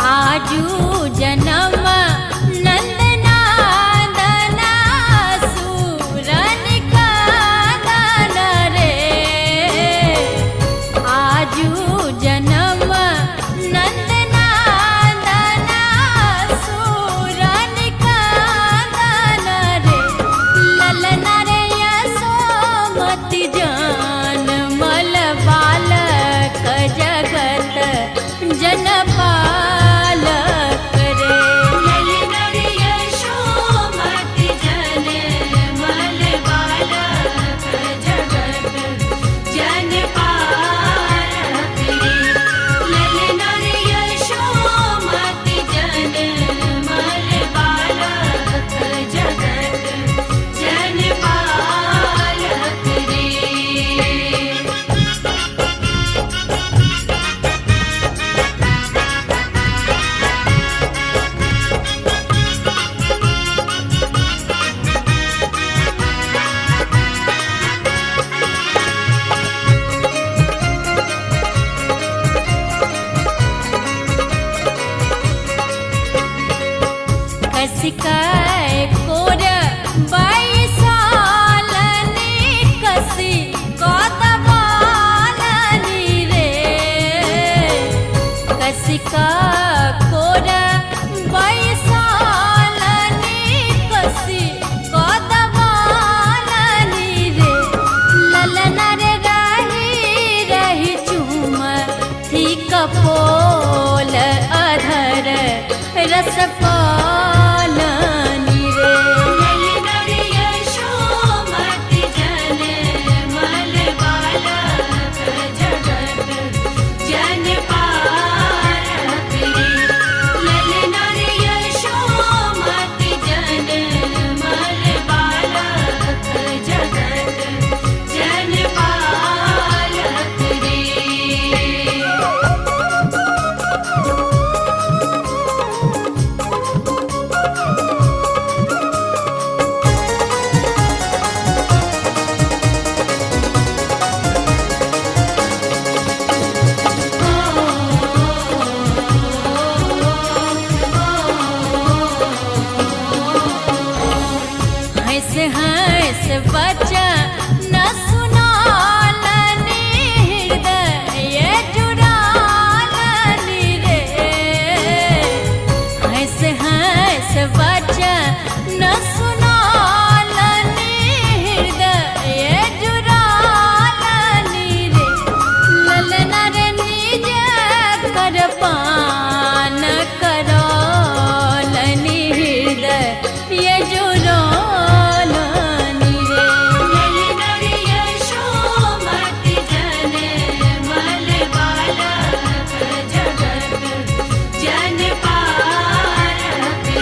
आजू जन्म नंदनादना सूरन कादन रे। आजू जन्म नंदनादना सूरन कादन रे। ललना रे यशोमति जान मल बालक जगत जनपालक रे। यशोमति जन मल बालक जगत जनपालक रे। ललना रे यशोमति जन मल बालक जगत जनपालक रे। कसिकाय कोर बैसालनी कसी कदबालनी रे। कसिका कोर बैसालनी कसी कदबालनी रे। ललना रे रही रही चूम थी कपोल अधर रस पालनी रे। ललना रे यशोमति जन मल बालक जगत जनपालक रे। ललना रे यशोमति जन मल बालक जगत जनपालक रे। हंस हंस बच्चा न सुनालनी हृदय जुड़ालनी रे। हंस हंस बच्चा न सुनालनी हृदय जुड़ालनी रे। ललना रे निज कर पान करौलनी हृदय जुड़ालनी रे। ललना रे यशोमति जन मल बालक जगत जनपालक रे।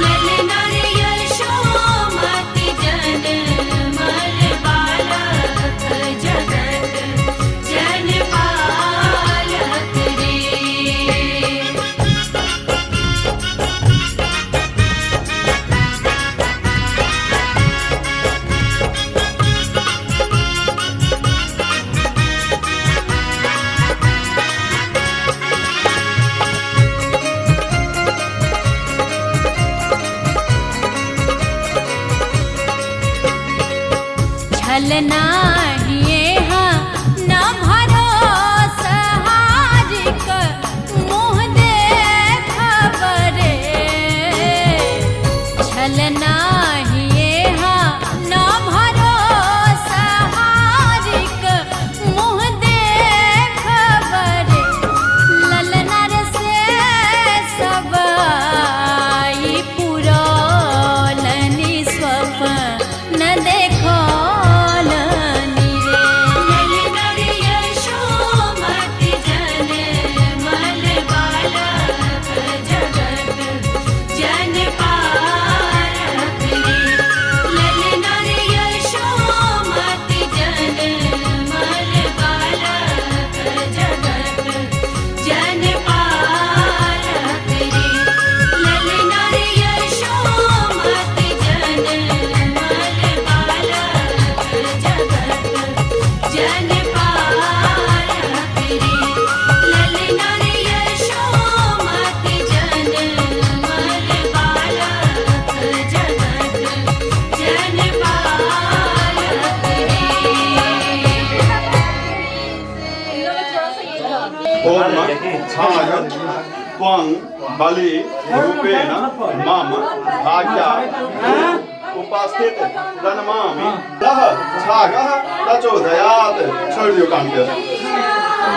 ललना रे यशोमति जन मल बालक जगत जनपालक रे। छलना हिये हाँ न भरोसा हारिक मुँह देखबरे। छलना हिये हाँ न भरोसा हारिक मुँह देखबरे। ललना रे से सब आई पुरौलनी स्वप्न देखो। छाग त्वं बलि रूपेण मम भाग्या उपस्थित प्रणमामि तः छागः प्रचोदयात्। छोड़ दियो कान के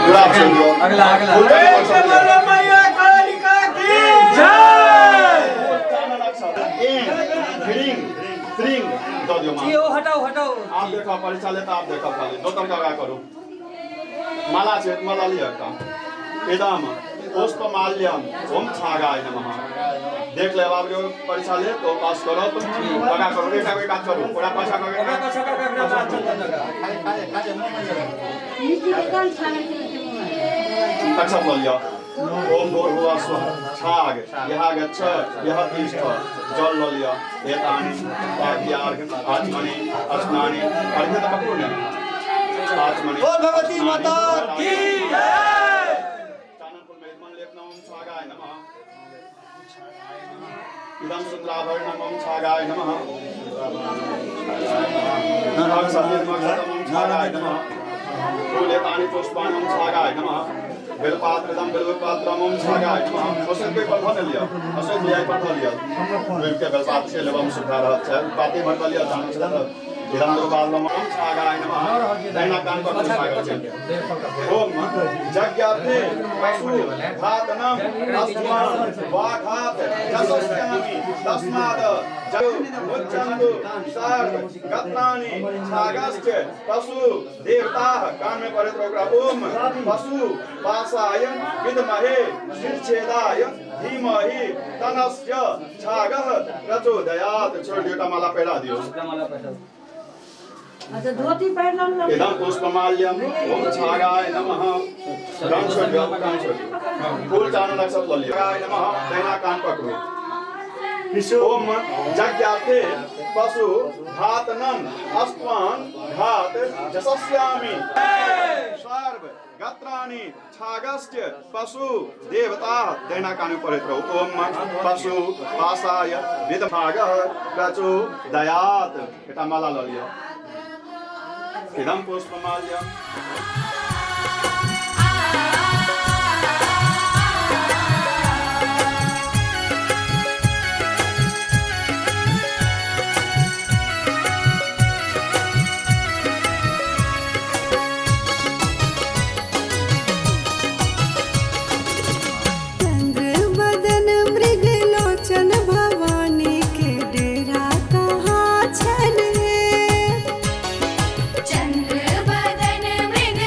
गुलाब छोड़ दियो। अगला अगला। फूल चानन अक्षत मैया कालिका की जय। चानन अक्षत एं ह्रीं श्रीं दऽ दियो माँ। जी ओ हटाओ हटाओ। आप देखो परीक्षा लेता आप देखो खाली दो तरका वगैरह करू। माला छै माला लिअ एकटा। इदम पुष्पमाल्यम ओम छागाय नमः। देख लेब आब जो परीक्षा ले तो पास करत बगा करू एक एक काज करू ओकरा पाछा करू। ओकरा पाछा कर ओकरा पाछा कर। अक्षत लऽ लिअ। ओम भूर्भुवः स्वः छाग यः गच्छ यः तिष्ठ। जल लऽ लिअ। एतानि पाद्यार्घ आचमनि स्नानि अर्घ्य तऽ पकड़ू ने आचमनि। बोल भगवती माता की जय। चाननपुर में मन लेपना ओम छागाय नमः। इदं सुन्दराभरणम् ओम छागाय नमः। अक्षतम ओम छागाय नमः। फूलेतानि पुष्पाणि ओम छागाय नमः। बेलपात्रदं बेलपात्रम ओम छागाय नमः। औषध के पर धऽ लिअ। औषध लिअ पर धऽ लिअ। डूबि के बेलपात्र से लेबम सुविधा रहत छै। पाती भर कऽ लिअ चानन से इदं दुर्बालम ओम छागाय नमः। दहिना कान पर छागल छै। ओम यज्ञार्थे पशु घातनम अस्मान वाघात जसस्यामि तस्मात् जयो मुच्चन्तु सर्व गत्राणि छागश्च पशु देवताः। कान में पड़ैत ओकरा ओम पशु पाशाय विद्महे शिरछेदाय धीमहि तनस्य छागः प्रचोदयात्। छोड़ दियो टा माला पहिरा दियो। अच्छा धोती पहिरल। इदं पुष्पमाल्यम ओम छागाय नमः। कान छोड़ दियो कान छोड़ दियो। फूल चानन अक्षत लऽ लिअ। छागाय नमः। दहिना कान पकड़ू। ओम यज्ञार्थे पशु घातनम अस्त्वान घात जसस्यामि सर्व गत्राणि छागश्च पशु देवता। दहिना कान में पढ़ैत रहू। ओम पशु पाशाय विद्भागः प्रचोदयात्। एकटा माला लऽ लिअ। इदं पुष्पमाल्यम। चंद्र बदन मृग लोचन भवानी के डेरा कहाँ छन हे। चंद्र बदन मृग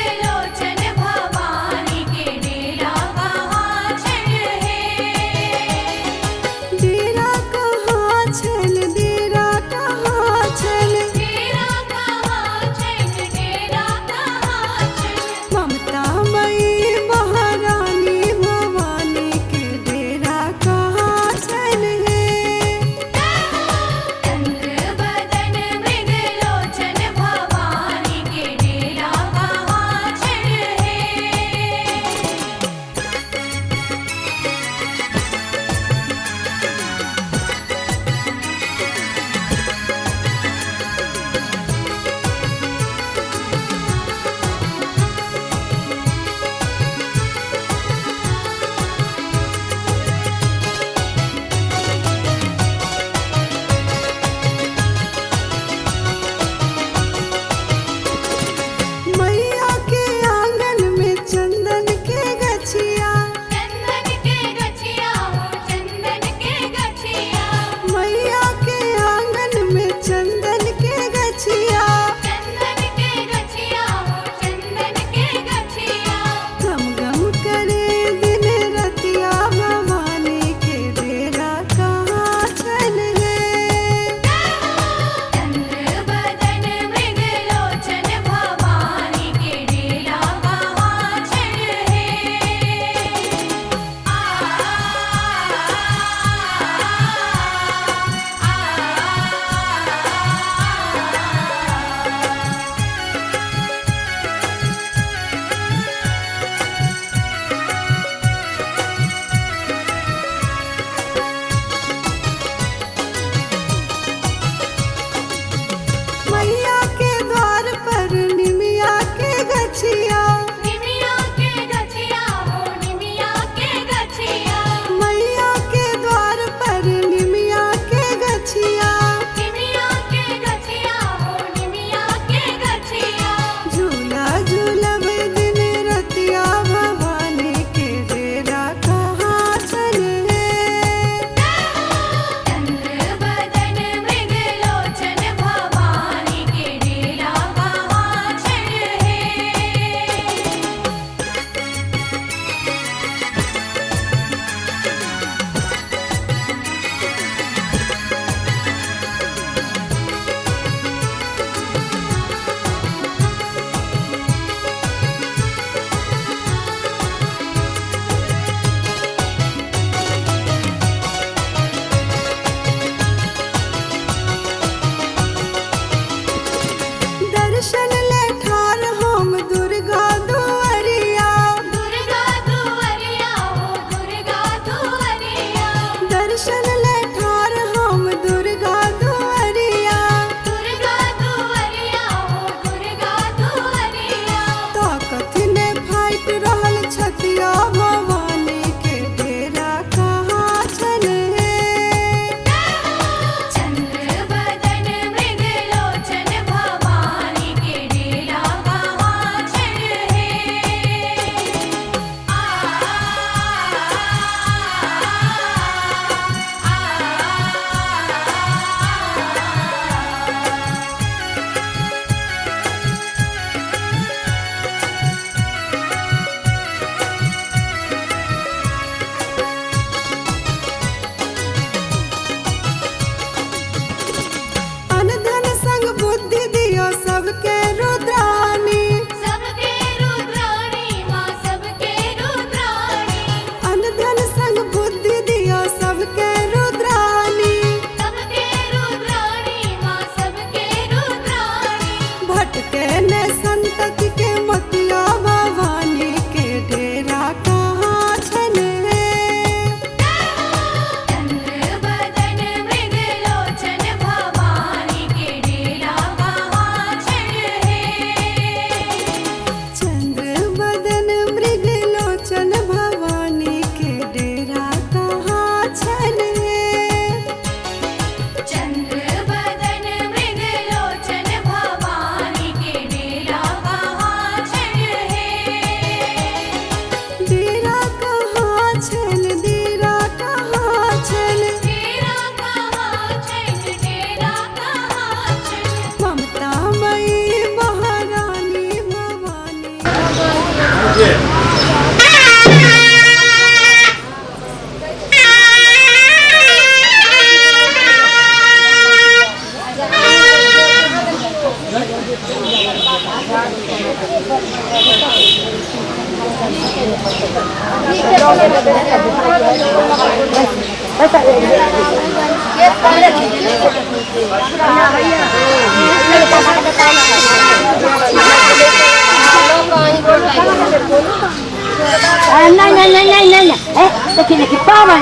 नहीं नहीं नहीं नहीं नहीं देखिए देखिए पावन।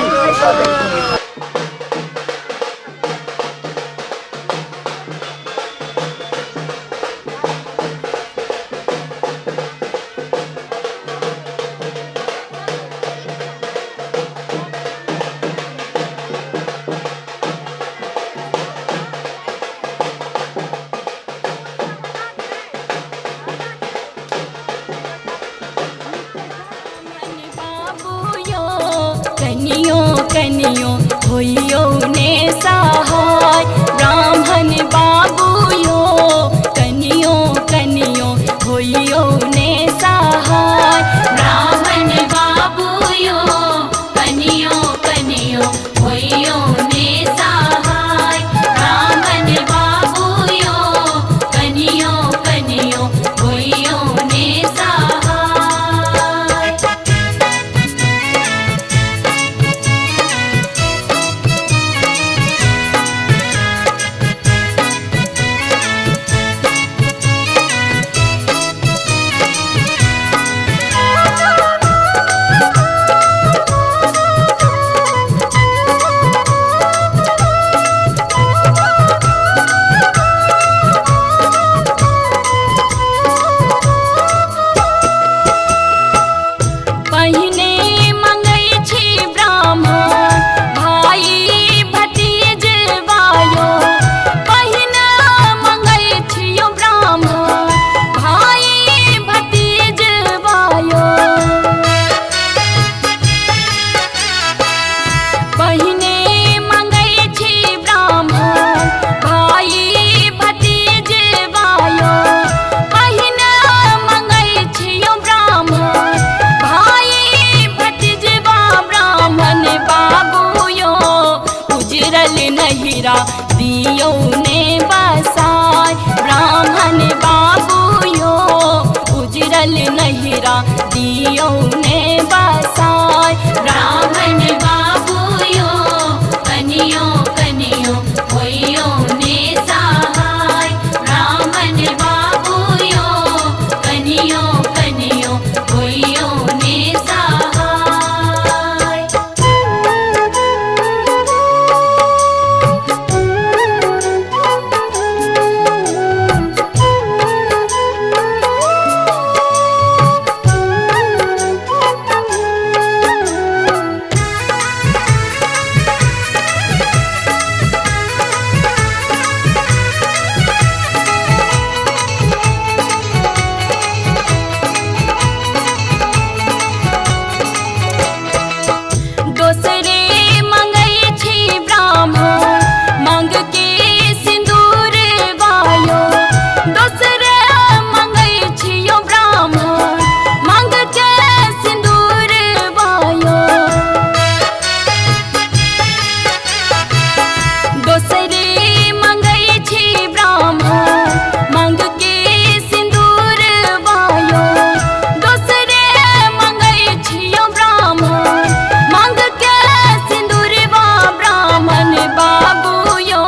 कनियो कनियो होइयो ने सहाय ब्राह्मण बाबू यो कनियो कनियो होइयो ने सहाय ब्राह्मण बाबू यो कनियो कनियो होइयो ने सहाय ब्राह्मण बाबू यो कनियो कनियो होइयो ने सहाय। पहिने मंगै छी ब्राह्मण भाई भतीज वायो पहिने मंगै छियो ब्राह्मण भाई भतीज वायो पहिने मंगै छी ब्राह्मण भाई भतीज वायो पहिने मंगै छियो ब्राह्मण भाई भतीजवा ब्राह्मण बाबू यो उजरल नहिरा दियो ने बसाय ब्राह्मण बाबू यो उजरल नहिरा दियो ने बसाय ब्राह्मण बाबू यो कनियो कनियो होइयो ने सहाय ब्राह्मण बाबू यो कनियो कनियो होइयो ने सहाय। दोसरे मंगै छी ब्राह्मण मांग के सिंदूर वायो दोसरे मंगै छियो ब्राह्मण मांग के सिंदूर वायो दोसरे मंगै छी ब्राह्मण मांग के सिंदूर वायो दोसरे मंगै छियो ब्राह्मण मांग के सिंदूरवा ब्राह्मण बाबू यो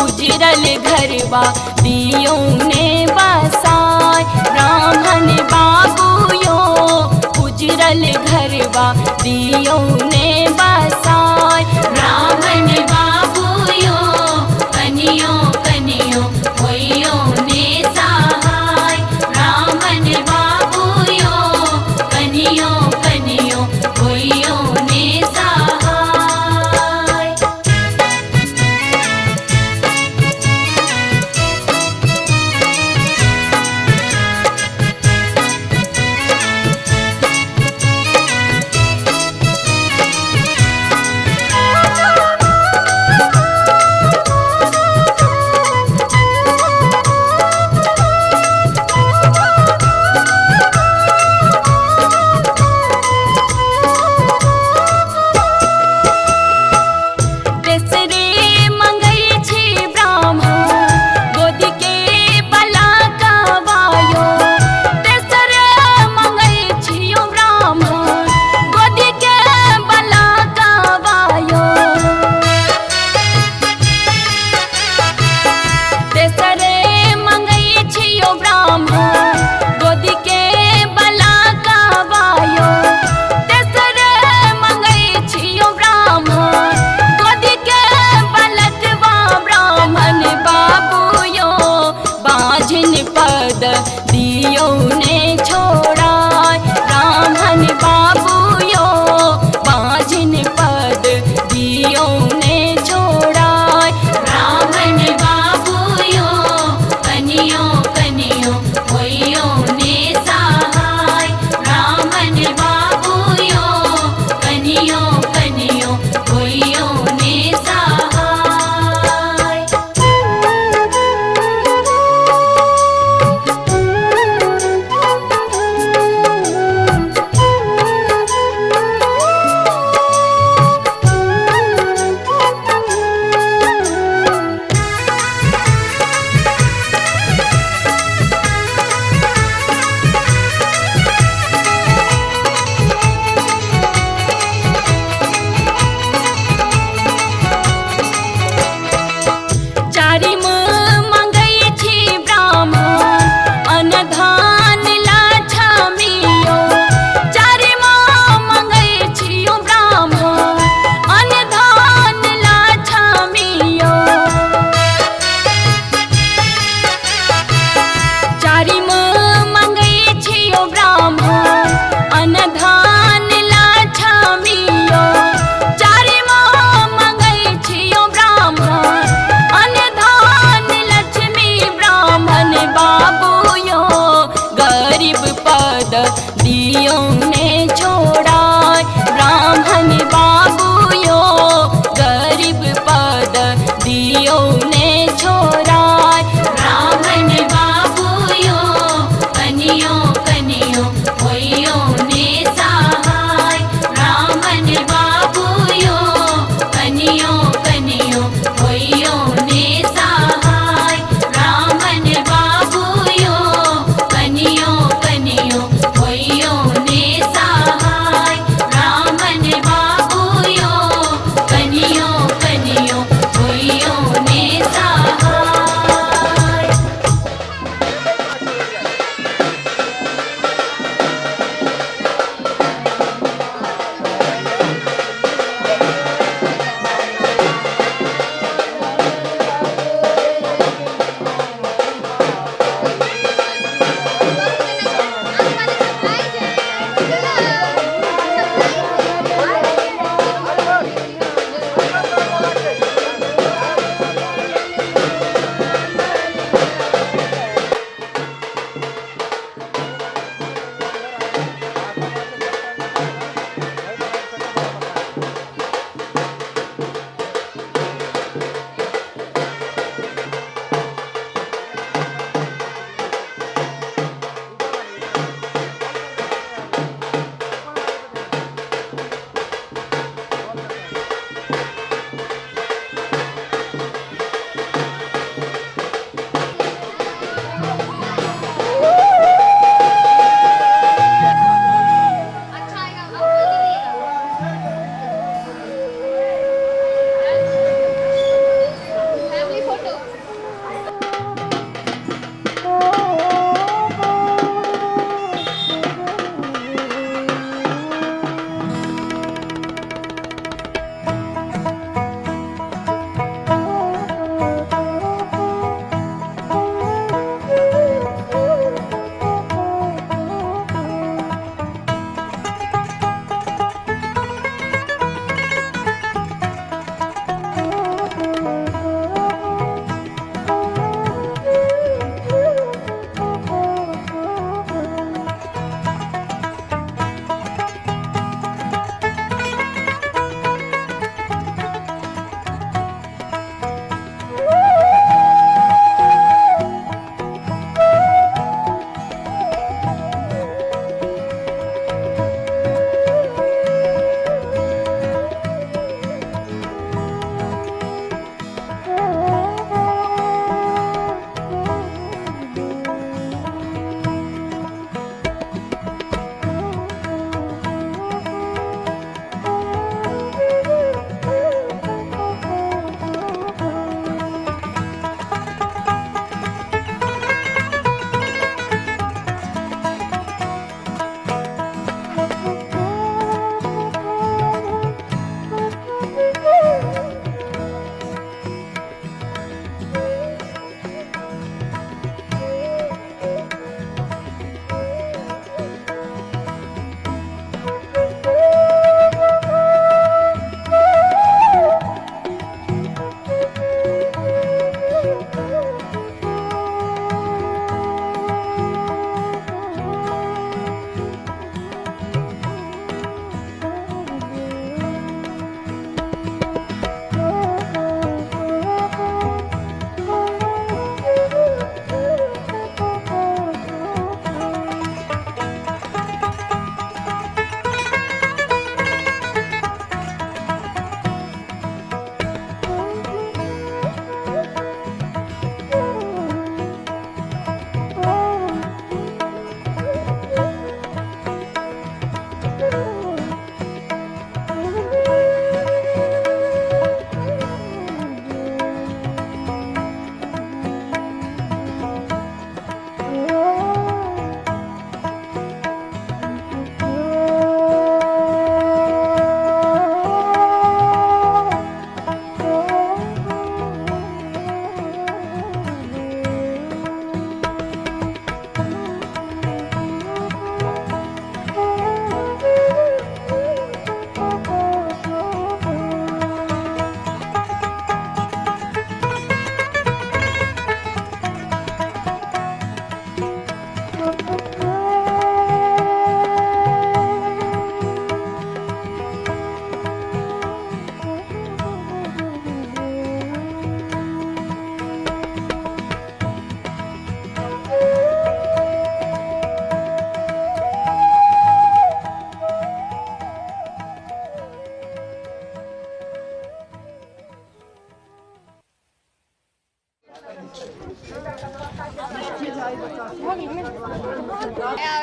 उजरल घरवा दियो ने बसाय ब्राह्मण बाबू यो उजरल घरवा दियो ने बसाय ब्राह्मण बाबू यो कनियो कनियो होइयो ने सहाय ब्राह्मण बाबू यो कनियो कनियो होइयो ने सहाय। ♪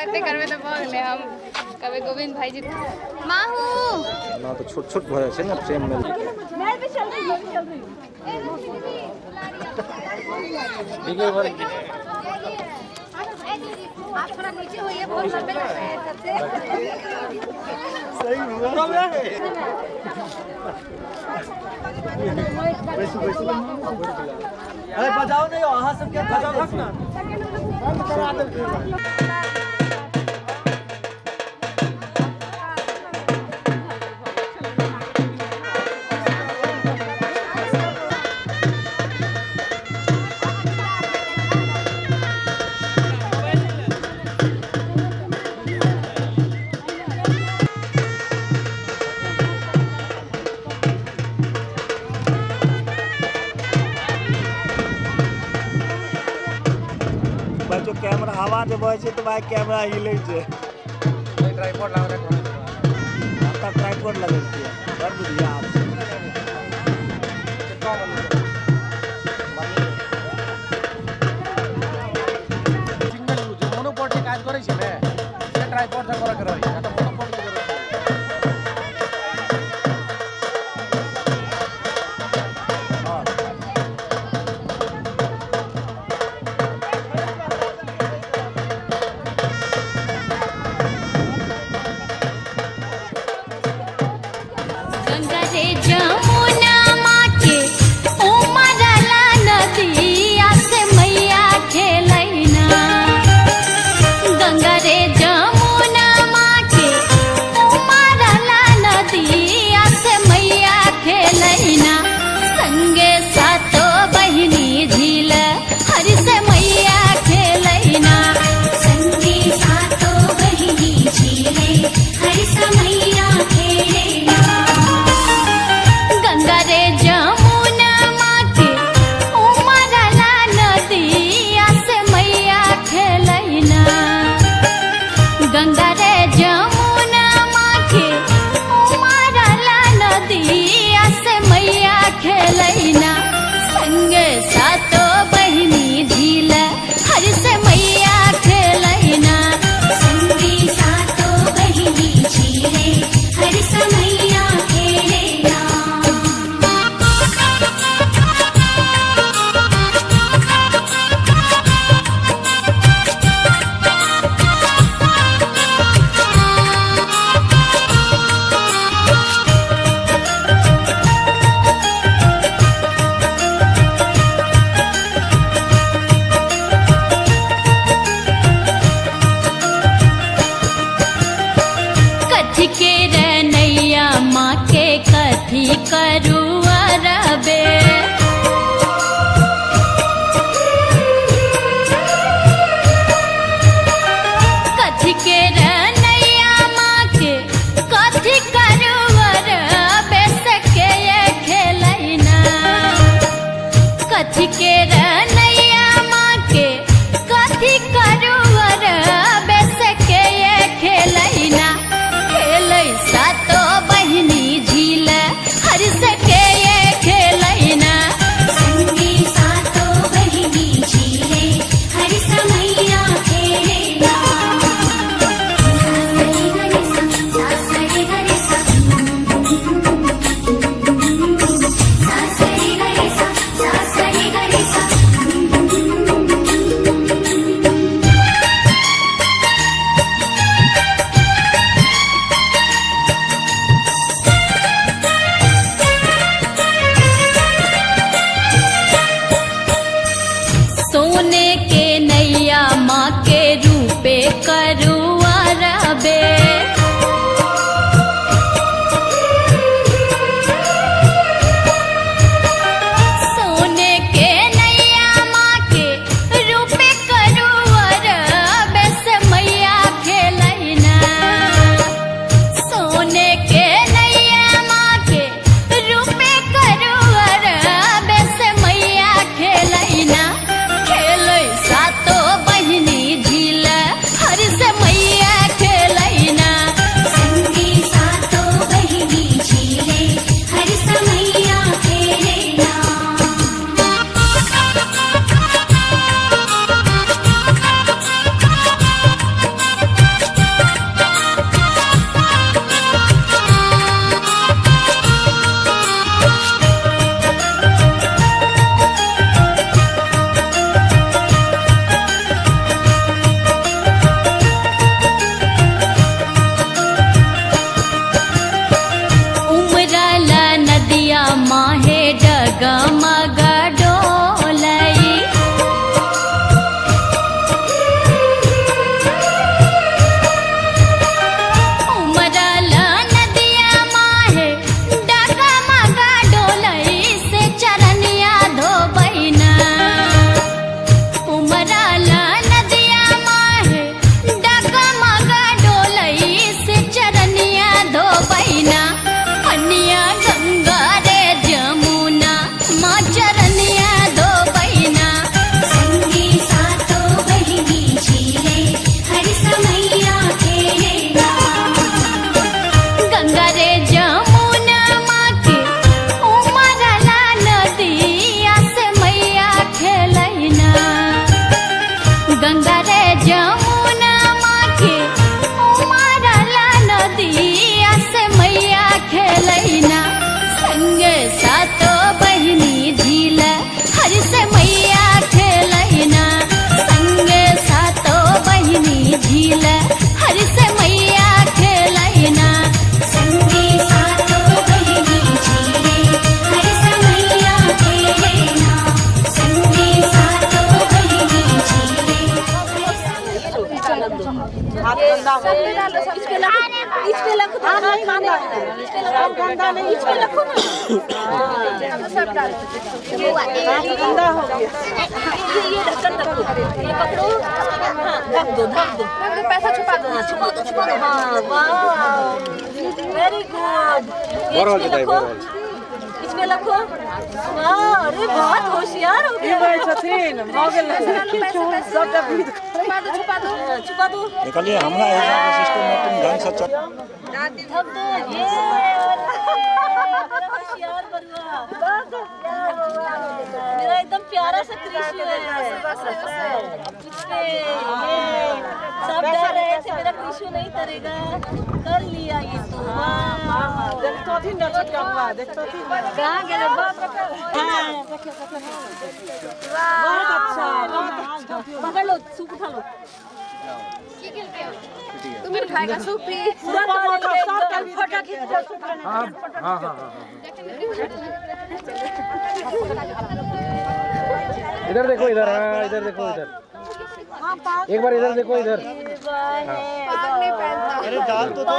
एते करबै तऽ भऽ गेलै। हम कहबै गोविंद भाईजी माहू ना तऽ छोट छोट भऽ जाइ छै ने फ्रेममे। आप थोड़ा नीचे होइए, बहुत लंबे लग रहे हैं सबसे। अरे बजाओ नहीं हो अहाँ सबके बजाओ ना। भाई जो कैमरा हवा जे बहै छै तऽ भाई कैमरा हिलै छै। ट्राइपॉड लाओ रे। तब ट्राइपॉड लगेलकै, बड़ बुधिया छै। सिंगल यूज मोनोपॉड के काज करै छै ने, से ट्राइपॉड से करऽ के रहै छै, तऽ मोनोपॉड के जरूरत पड़ै छै। हँ। गंगा रे जमुना माँ के उमरला नदिया से मैया खेलैना। गंगा रे जमुना माँ के उमरला नदिया से मैया खेलैना। संगे सातो बहिनी झील हरि से मैया खेलैना। संगे सातो बहिनी झीले हरि से मैया खेलैना। गंगा रे जमुना माँ के उमरला नदिया से मैया खेलैना। गंगा रे जमुना माँ के उमरला नदिया से मैया खेलैना। संगे सातो बहिनी झील हर से मैया खेलैना। संगे सातो बहिनी झीले हर से मैया खेलैना। कथी के रनैया माँ के कथी करू अरबे। कथी के रनैया माँ के कथी करू अरबे सके ये खेलैना। कथी के रनैया माँ के कथी करू अरबे सके ये खेलैना। खेलै सातो बहिनी झील हर सके ये खेलैना। डगमग डोलई। उमरल नदिया माहे डगमग डोलई से चरनिया धोबैना। उमरल नदिया माहे डगमग डोलई से चरनिया धोबैना। पनिया गंगा रे जमुना माँ चरनिया धोबैना। संगी सातो बहिनी झीले हर समैया खेलेना। गंगा रे जमुना माँ के उमरला नदिया से मैया खेलैना। गंगा रे जमुना माँ के उमरला नदिया से मैया खेलैना। संगे सातो बहिनी झील हर से मैया खेलैना। संगे सातो बहिनी झील हर से मैया खेलैना। संगी सातो बहिनी झीले हर समैया खेलेना। संगी सातो बहिनी झीले गंदा हो गया। ये ढक्कन रखो, ये पकड़ो, हाँ ढक दो, ढक दो, पैसा छुपा दो। हाँ छुपा दो, छुपा दो, हाँ वाह वेरी गुड। इसमें रखो, इसमें रखो, वाह अरे बहुत होशियार हो गया। सबटा बीत छुपा दो, छुपा दो, छुपा दो, निकलिए हमरा हिसाब से सिस्टमेटिक ढंग से चल ढक दो। ये होशियार बरुआ, मेरा एकदम प्यारा सा कृष्ण है। सब डर रहे थे मेरा कृष्ण नहीं करेगा, कर लिया ये तो। देखतो थी ना छोटका बुआ, देखतो थी कहाँ गए बाप? बहुत अच्छा, बहुत अच्छा। पकड़ लो, सूप उठा लो। तुम ही उठाएगा सूप भी। पूरा फटा खींच। हाँ हाँ हाँ हाँ, इधर देखो, इधर, हाँ इधर देखो, इधर एक बार इधर देखो, इधर। अरे दाल तो दो।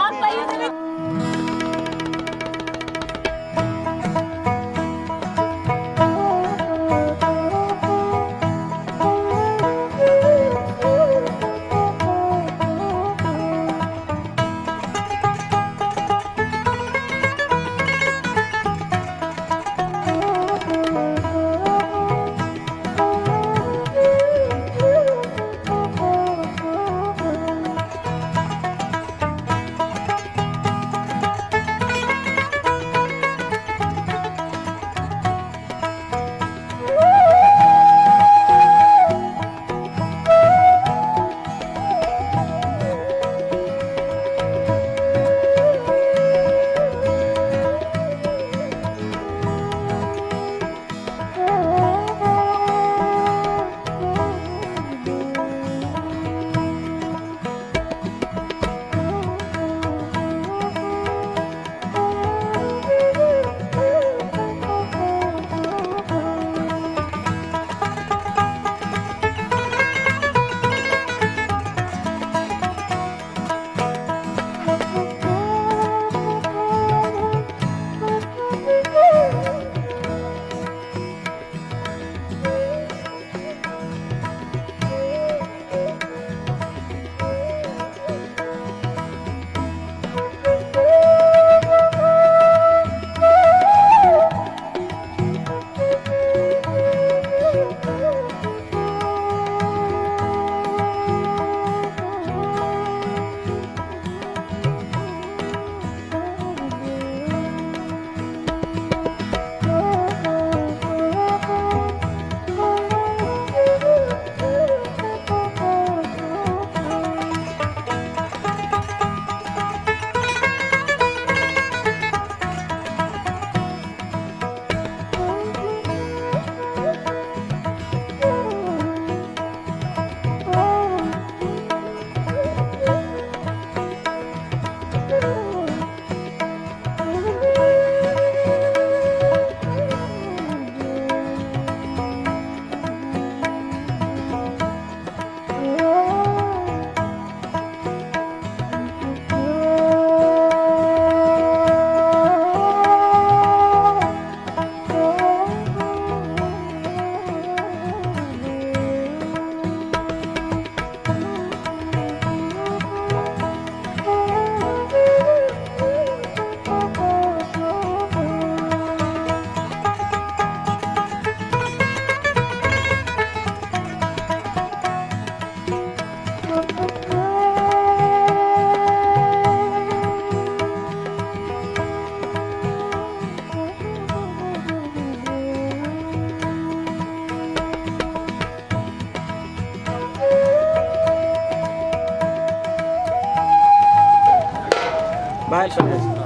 चलि जाइ छै।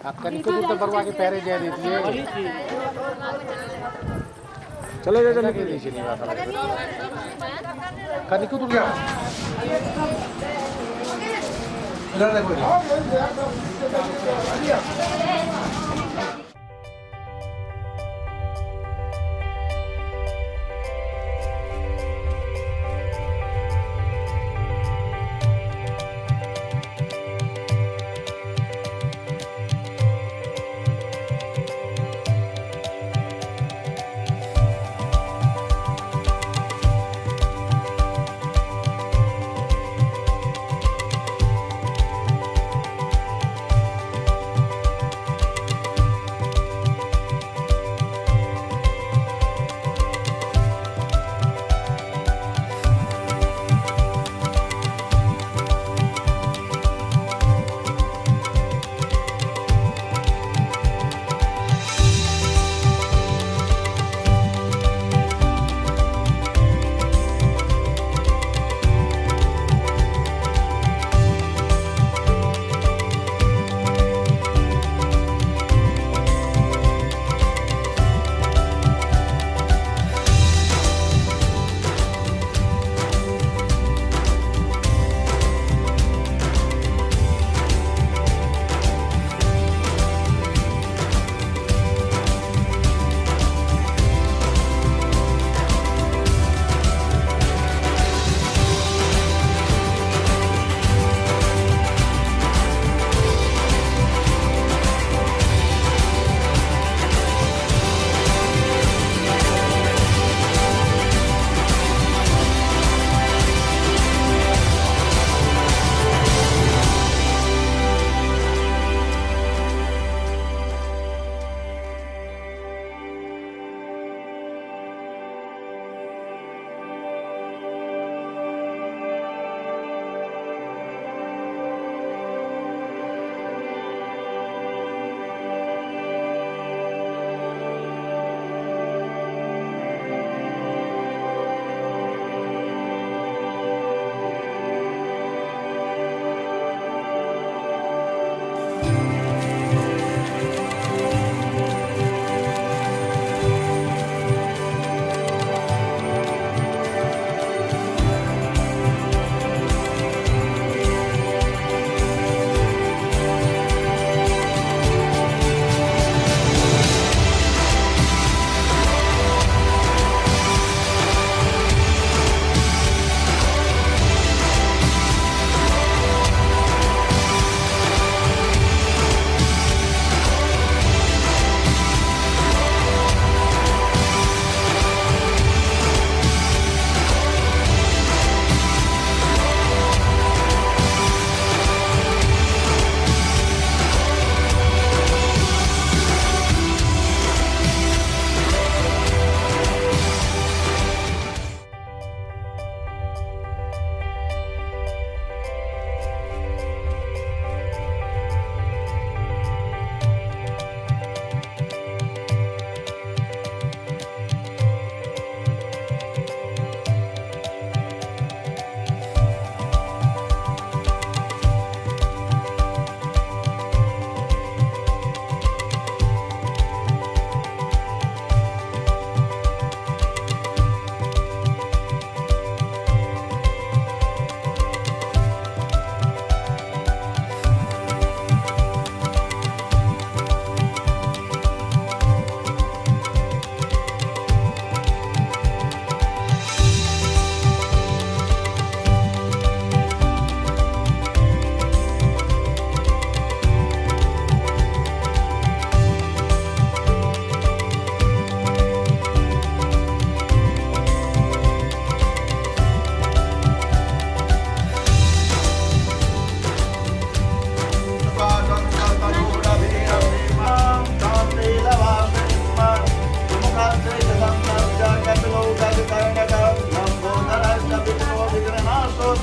आप कनिको दूर तो बरुआ के पैरे जाय दीजिए। चले जाए चले दीजिए नहीं बात कनिको दूर जाओ इधर देखो।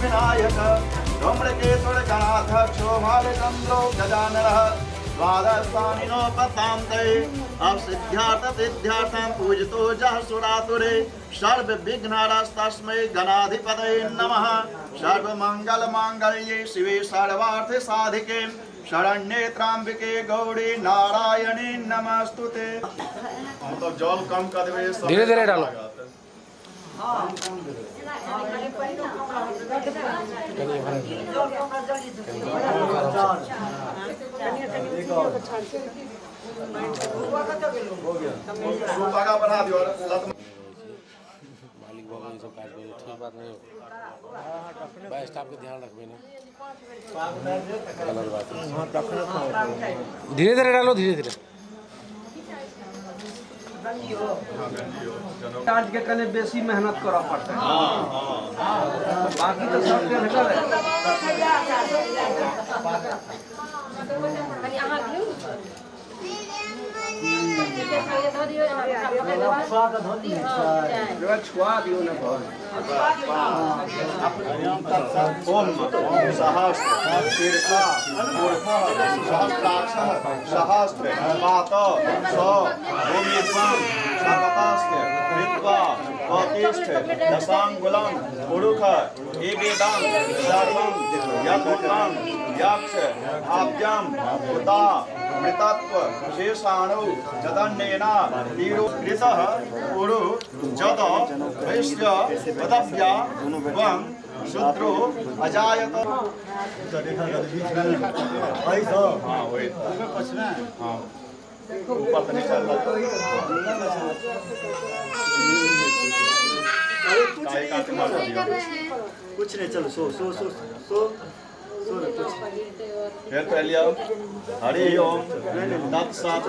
विनायक धूम्रकेतुर्गणाध्यक्षो भालचन्द्रो गजाननः द्वादशानिनोपतान्ते असिद्ध्यार्थ सिद्ध्यार्थं पूजितो जः सुरातुरे सर्व विघ्नरस्तस्मै गणाधिपतये नमः। सर्वमंगल मांगल्ये शिवे सर्वार्थ साधिके शरण्ये त्र्यंबिके गौरी नारायणी नमस्तुते। मतलब जल कम कर देबै, धीरे धीरे डालो। सूप आगा बढ़ा दियो। मालिक बाबू ये सब काज करे ठीक बात नहीं हो भाई, स्टाफ के ध्यान रखबे ना, गलत बात है। धीरे धीरे डालो, धीरे धीरे। काज के कने बेसी मेहनत करऽ पड़तै। बाकी तो सब के भेटल है। छुआ दियौ ने बहुत। ओम सहस्र शीर्षा मूर्धः सहस्राक्षः सहस्र पात स भूमित्वं सर्वतस्य कृत्वा प्रतिष्ठ दशाङ्गुलं पुरुष एवेदं सर्वं यद्भूतं यक्ष आद्यं भूता मृतत्व शेषाणु जदन्नेन तीरोकृतः पुरु जद वैश्य पदव्या त्वं शूद्रो अजायत। हाँ वही, हाँ ऊपर से नीचे। कुछ नहीं, चलो सो सो सो सो सो कुछ फिर पहले आओ। हरि ओम तत्सत्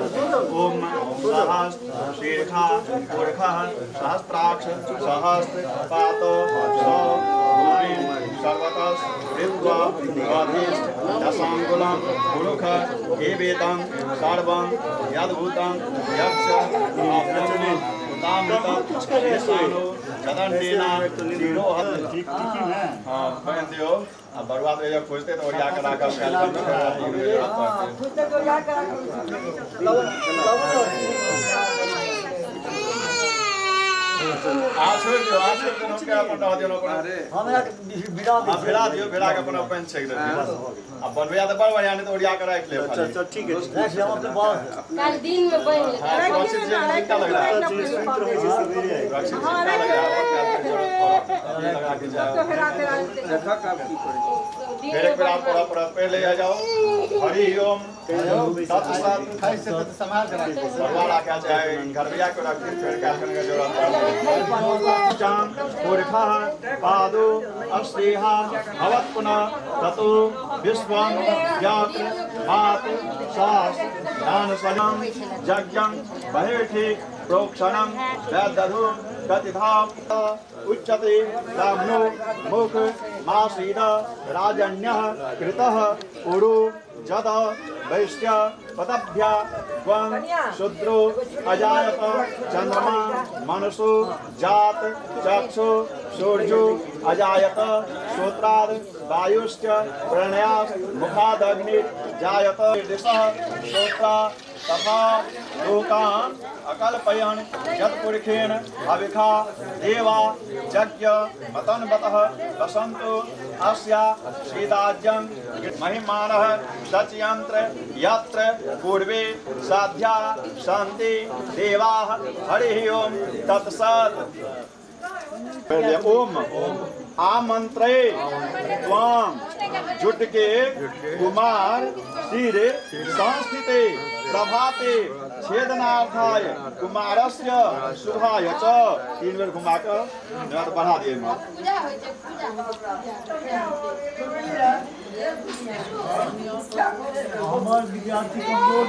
ओम सहस्र शीर्षा पुरुषः सहस्राक्ष सहस्र पात स भूमिं सर्वतः कृत्वा अधिष्ठ दशाङ्गुलं पुरुष एवेदं सर्वं यद्भूतं यक्ष हाँ बहन दियो। अब बरुआ तो जब खोजते तो ओरिया करा कर भिड़ा दियो, भिड़ा के अपन अपन छेक दियो। अब बनबैया तो बड़ बढ़िया, नहीं तो ओरिया के राख ले। चल ठीक है, हम अपने बात कल दिन में बन ले। सुरक्षित चिंता लग रहा है, सुरक्षित चिंता लग रहा है, लगा के जाओ। फिर एक बार आप पूरा पहले आ जाओ। हरि ओम तत्सत् बरुआ राखा चाहे घरबिया को रख फिर क्या करने का जरूरत है। पुरुषः पादो अश्रेहा भवत् पुनः ततो विश्वं व्यात्र मात सास दानसनं यज्ञं बहिर्ठि प्रोक्षणं वैदधु कतिधा उच्यते ब्राह्मणो मुख मासीद राजन्यः कृतः उरु जद वैश्य पदभ्या त्वं शूद्रो अजायत चंद्रमा मनसो जात चक्षु सूर्यो अजायत श्रोत्राद वायुश्च प्रणयास मुखादग्नि जायत दिशः श्रोत्रा तथा लोकान् अकल्पयन् यत्पुरुषेण अविखा देवा यज्ञ मतन्वतः वसन्तो अस्या श्रीदाज्यं महिमानः सचयन्त्र यत्र पूर्वे साध्या सन्ति देवाः। हरिः ओम तत्सत्। ओम आमंत्रे त्वां जुटके कुमार शिरे संस्थिते प्रभाते छेदनार्थाय कुमारस्य शुभाय च। तीन बेर घुमा के तो बढ़ा दिए। हमार विद्यार्थी कमजोर।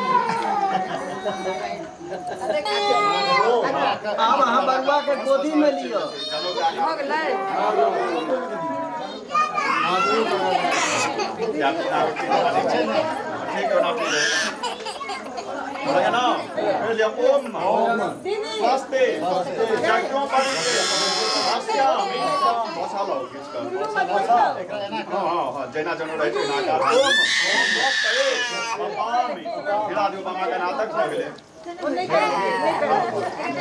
आब अहाँ बरुआ के गोदी में लियो। ओम स्वस्ति यज्ञोपवीते पश्यामि बसा लौ किछ कर हां हां हां जेना जनो रहै छै नाकार ओम पपामि हिला दियौ बाबा के नाटक भऽ गेलै।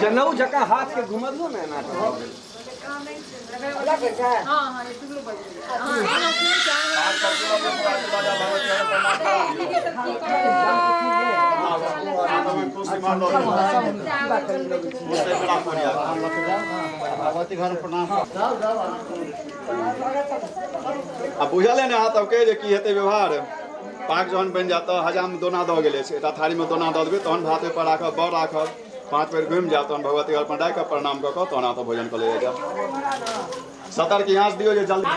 जनऊ जकाँ हाथ के घुमबियौ ने एना कऽ। भगवती घर प्रणाम। आ बुझल है ने अहाँ सबके जे की हेतै व्यवहार। पाक जहन बनि जायत तऽ हजाम दोना दऽ गेल अछि, एकटा थारीमे दोना दऽ देबै, तहन भात ओहिपर राखब, बड़ राखब, 5 बेर घुमि जायब, तहन भगवती घर पर डाकि कऽ प्रणाम कऽ कऽ तहन अहाँ सब भोजन कऽ लेल जायब। सतर्क आँच दियौ जे जल्दी।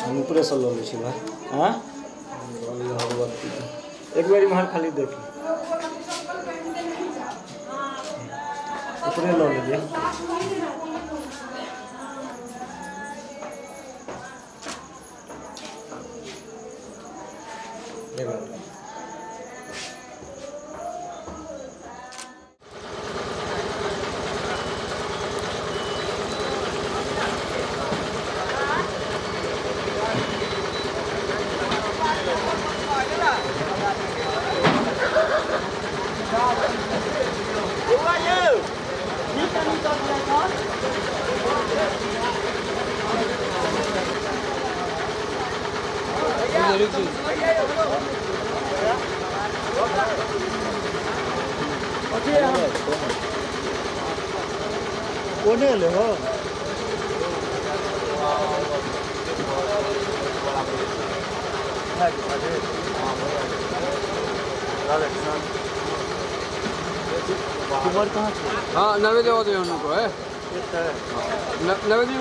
हम ऊपरेसँ लऽ लै छी भाय। हाँ भगवती एक बेर इम्हर खाली देख, ऊपरे लऽ लेलियै। कोने ले हो कहाँ? हाँ नवेदे होते हैं उनको है नवेदे।